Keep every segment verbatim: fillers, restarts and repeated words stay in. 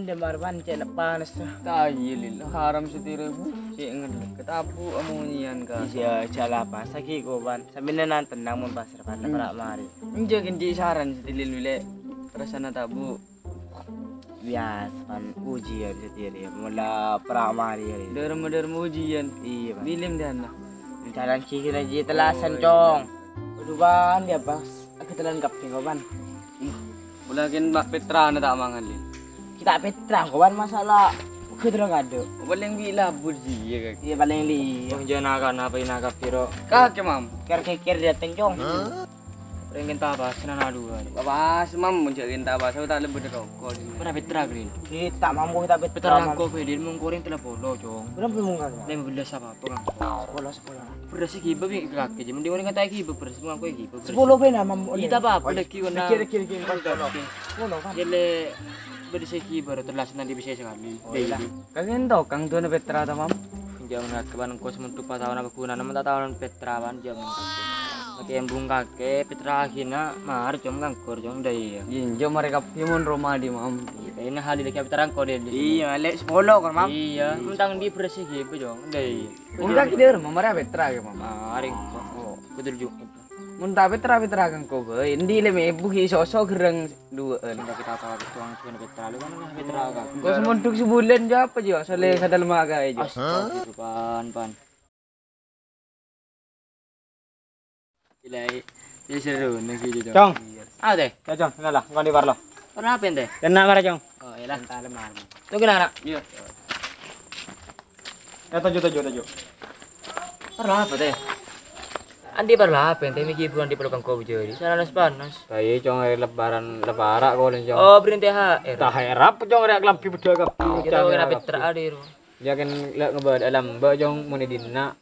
Demar ban cè' panas. Tayè lil, haram satèya, Bu. Cè' ngedek, ketabu amonyian, Kak. Iyâ, jhâ' la pas, ghi' kowan. Sampèyan tenang, mon pas, Pan, para' marè. Enjâ' ghi' saran satèya lil, Lè. Rassana tabu. Biyasa, Pan, ujian satèya, mola para' marè, ya. Dârma-dârma ujian. Iyâ, Pan. Bilem dâna. Jalan gigi lagi telasan, Cong. Aduh, Pan, ya, pas. Aku telan kabbhi, kok, Pan. Mula kèn bâ' pètrana ta' mangan, Lè. Kita pètra, kok, Pan, masalah. Aku telan kadhu. Palèng bi' labur jiyâ, Kak. Iyâ, palèng li. Oh, jâ' na-kana apa ina kabbhi, ro? Kakè, Mam. Kèr-kèkèr dâteng, Cong. Rèng kènta pas, nana dua. Pas, Mam, mon jâ' kènta pas, aku ta' lebbi roko', Lè. Pètra, pètra, Lè. Kita, Mam, kita pètra, Pètra Mam. Langko, Lè, mung korèng tello polo, Cong. Berapa mung kan, Mam? Lima belas apa, Kang? Sepuluh, sepuluh. Beras iki bâ' kakè, jâ' mending orèng kata iki bâ' beras, mangko iki bâ' beras. Sepuluh bhâi, Mam. Iya, ta' apa-apa, lagi, ngono. Iki, iki, iki, pas, Cong. Ngono, kan? Yâ, Lè, bâdâ sè iki bâ' ro telas nanti bisa sakalè. Oh, iya. Kakè ento, Kang, duwâna pètra, ta, Mam? Jâ' mon kakè, Pan, engko' semendhuk pas taon apa ghunana, mon ta' taon pètra, Pan, jâ' mon kakè. Kakè embung kakè, pètra akhirna marè, Cong, kangkor, Cong, dâ' iyâ. Iyâ, enjâ' marè kabbhi mon roma di, Mam. Iyâ, kayaknya hal ini kabbhi terang kok, Lè. Iyâ, Lè, sepuluh, kan, Mam? Iyâ, mentang di beras iki bâ', Cong, dâ' iyâ. Engko' kakè dâ' roma, marè pètra, ya, Mam? Marè, kok, kok, kudu ju-, Mon ta' pètra-pètra kangko bhâi, endi lè mèbu ghi' soso gherrang duwâ'ân. Sehingga kita tahu itu langsung pètra, lu kan lah pètra kan. Engko' semondhuk sabulân jâ apa jâ, asal sadâlem akaè jâ. Astagfirullah, Pan, Pan. Gila, ini seru nih gitu, Cong. Cong. Ah, deh. Ya, Cong, enggak lah, engko' andi' parlo. Kenapa, ente? Kena marah, Cong. Oh, iyalah. Tunggu, nak. Iya. Ya, toju', toju', toju'. Parlo apa, Teh? Andi' parlo apa, Teh? Mèghi bulan di Pulau Kangko Bujari. Sana panas-panas. Lah, iya, Cong, hari lebaran, lebaran kok, Cong. Oh, beri T H R. T H R apa, Cong? Rèk kelambhi bhidhâ kabbhi. Kita kena pètra adhi, ro. Ya, kan, lè' ngebâdâ lambâ', Cong, mon è dinna'.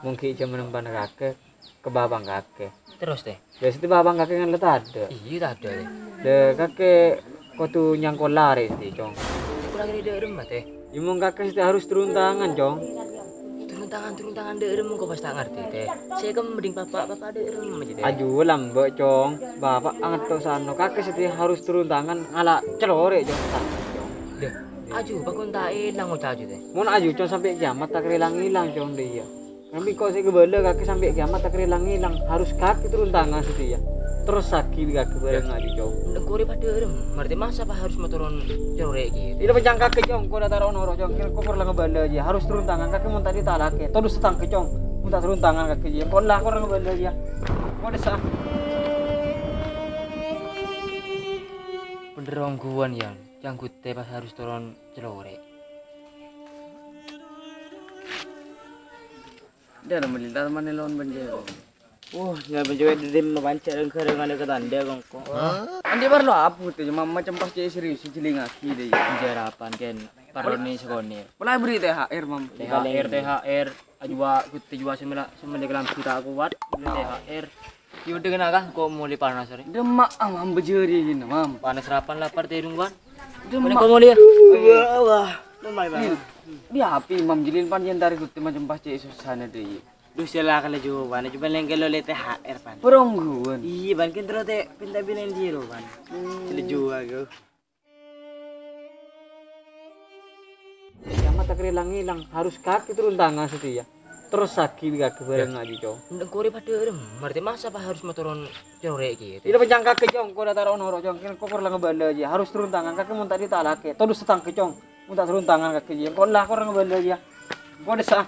Mon ghi' jhâman empan kakè, kebâ bân kakè. Terros, Teh? Biasa kebâ bân kakè kan la tadâ'. Iyâ, tadâ', Teh. Lè, kakè kodhu nyangkola arè sè, Cong. Nyangkola arè dâ' remma, Teh? Iyâ, mon kakè sè harus turun tangan, Cong. Turun tangan, turun tangan dâ' remma kok pas ta' ngartè, Teh. Sè kemma ding papa', papa' dâ' remma jâ, Teh. Aju lambâ', Cong. Bapa' angetto' sano, kakè sè harus turun tangan ngala' calorè, Cong. Lè, aju, pakon ta' èlang oca' aju, Teh. Mon aju, Cong, sampè' kiamat ta' kèra èlang-èlang, Cong, dâ' iyâ. Ngambi kok sè kabâlâ kakè sampè' kiamat ta' kèra èlang-èlang, harus kakè turun tangan satèya. Terros sagi bi' kakè bhâreng ajhi, Cong. Engko' rè padâ remma, martè masa pa harus matoron corè' kèya? Ila pencang kakè, Cong, engko' la taro noro', Cong. Kèng kok la ngabâlâ ajhi, harus turun tangan, kakè mon tadi talakè. Todus tatangghâ, Cong. Mon ta' turun tangan kakè ajhi, engko' la kor ngabâlâ ajhi. Engko' dessa. Bhender ongghuwân, Yan. Cangguttè pas harus toron calorè. Dâ' la mellintar mane lawan bân jero. Wah, nggak mencoba diri mapancar engkar dengan ketanda kongko. Andi' parlo apa tuh, Mam, macem pas cè' serius, jhelingngaghi dâ' iyâ. Jarapan, Ken. Parlo ni sekolah. Mulai beri T H R, Mam. T H R, T H R. Ajwa, gutti jwa semela, semela kelam kita kuat. Beri T H R. Yaudah, kena kah? Kok mulai panas, hari? Demak, Mam, bejari gini, Mam. Panas rapan, lapar, terung, Wan. Demak. Mana kau mulai, ya? Wah, wah. Mamai, Bang. Di api, Mam, jilin pan yen tarik gutti macem pas cè' susah na dâ' iyâ. Duh, sela kala jubana, cuma lengke lo le T H R, pan. Perongguan. Iya, pan, kan terus te pinta binen jiro, pan. Sela jua aku. Kiamat tak ilang-ilang, harus kaki turun tangan setia. Terus sagi kaki bareng aja, Cong. Ndek kore padha erem, berarti masa apa harus motoron corek gitu? Ila pencang kaki, Cong, kok ora taro noro, Cong. Kene kok ora ngebala aja, harus turun tangan. Kaki mun tadi tak lake, terus setangke, Cong. Mun tak turun tangan kaki aja. Kok lah, kok ora ngebala aja. Kok desa.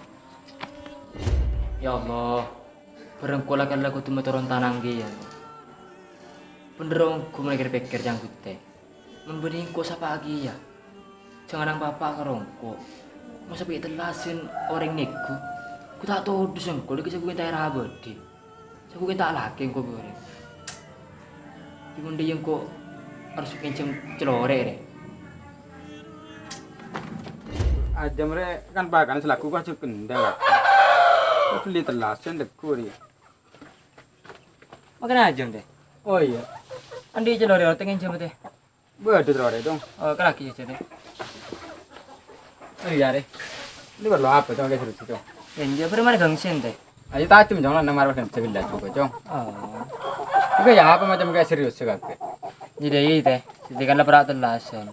Ya Allah, bareng kula kan lagu cuma turun tanang ki ya. Bener, onggu mikir-pikir, Cang Gute. Mon bânnè engko' sapa agiya? Jhângan nang papa karo engko'. Masa bi' tellasan orèng nèko? Ku ta' todus engko', lagi sabuken ta' era abadi. Sabuken ta' lake engko' bi' orèng. Bi' mon dâ' iyâ engko' harus ngènjhâm calorè, rè. Ajâm, rè, kan pakan selaku ku aja kendal. Ku beli tellasan dâ' engko', rè. Makana ajâm, Teh. Oh, iya. Andi' calorè orèng ngènjhâm, Teh. Bâdâ terro arè, Cong. Oh, kalagi aja, Teh. Oh, iya, Rè. Ini perlu apa, Cong, kayak seru, Cong? Ya, enggak, baru mana gangsen, Teh? Ayo, tajam, Cong, lah, nomor gangsen, sebelah juga, Cong. Oh. Juga ya, apa macam kayak serius, sih, kakek? Jadi, iya, Teh. Jadi, kan, lah, perak tellasan.